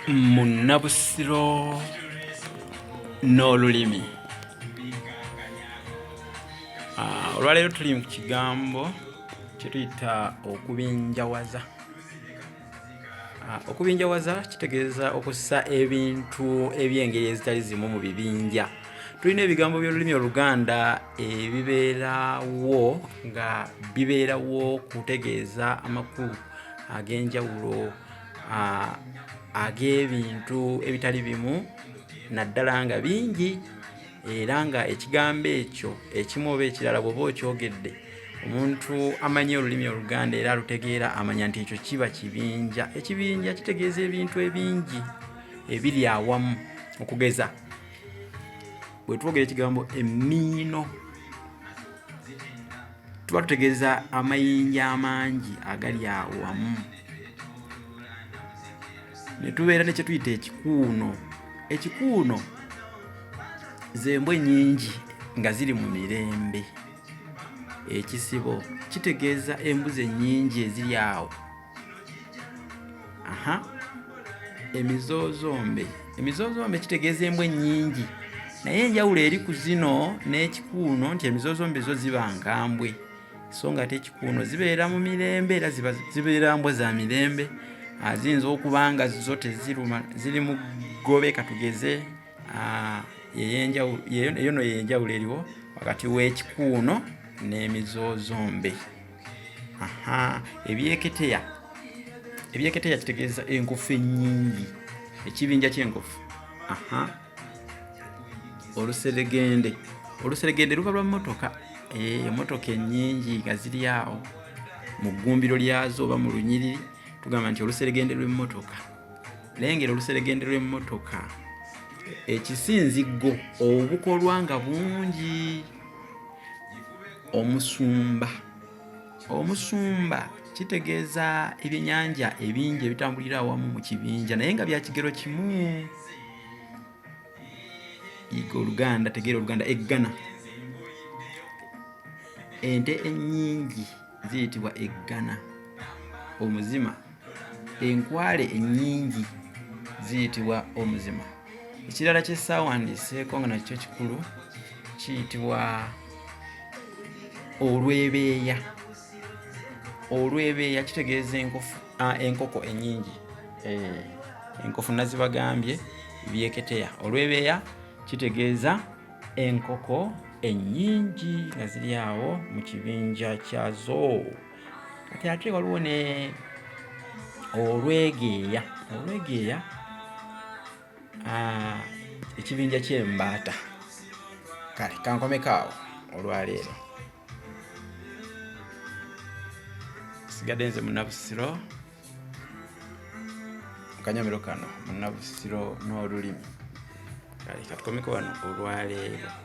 Munnabusiro n'olulimi. Olwaleero tuli mu kigambo kye tuyita okubinjawaza. Okubinjawaza kitegeeza okussa ebintu eby'engeri ezitali zimu mu bibinja. Tulina ebigambo by'olulimi Oluganda ebibeerawo nga bibeerawo kutegeeza amakulu ag'enjawulo ag'ebintu ebitali bimu naddala nga bingi era nga ekigambo ekyo ekimu oba ekirala bw'oba okyogedde omuntu amanyi olulimi Oluganda era alutegeera amanya nti ekyo kiba kibinja. Ekibinja kitegeeza ebintu ebingi ebiri awamu okugeza bwe twogera ekigambo emmiino tuba tutegeeza amayinja amangi agali awamu. Ne tubeera ne kye tuyita ekikuuno. Ekikuuno z'embwa ennyingi nga ziri mu mirembe. Ekisibo kitegeeza embuzi ennyingi eziri awo. Aha, emizoozombe. Emizoozombe kitegeeza embwa ennyingi naye enjawulo eri ku zino n'ekikuuno nti emizoozombe zo ziba nkambwe so nga ate ekikuuno zibeera mu mirembe era zibeera mbwa za mirembe. Ziyinza okuba nga zo teziruma ziri mu ggobe katugeze eyo no y'enjawulo eriwo wakati w'ekikuuno n'emizoozombe. Aha, ebyeketeya. Ebyeketeya kitegeeza enkofu ennyingi, ekibinja ky'enkofu. Aha, oluseregende. Oluseregende luba lwa mmotoka, emmotoka ennyingi nga ziri awo mu ggumbiro lyazo oba mu lunyiriri tugamba nti oluseregende lw'emmotoka. Lengera oluseregende lw'emmotoka, ekisinziggo obukolwa nga bungi. Omusumba. Omusumba kitegeeza ebyennyanja ebingi ebitambulira awamu mu kibinja naye nga bya kigero kimu. Yiga Oluganda, tegeera Oluganda. Eggana. Ente ennyingi ziyitibwa eggana. Omuzima. Enkwale ennyingi ziyitibwa omuzima. Ekirala kye ssaawandiiseeko nga nakyo kikulu kiyitibwa olwebeeya. Olwebeeya kitegeeza enkofu, enkoko ennyingi. Enkofu nazibagambye byeketeya. Olwebeeya kitegeeza enkoko ennyingi nga ziri awo mu kibinja kyazo. Kati ate waliwo ne olwegeeya. Olwegeeya ekibinja ky'embaata. Kale kankomeko awo olwaleero. Sigadde nze Munnabusiro mu kanyomero kano Munnabusiro n'olulimi. Kale katukomeko wano olwaleero.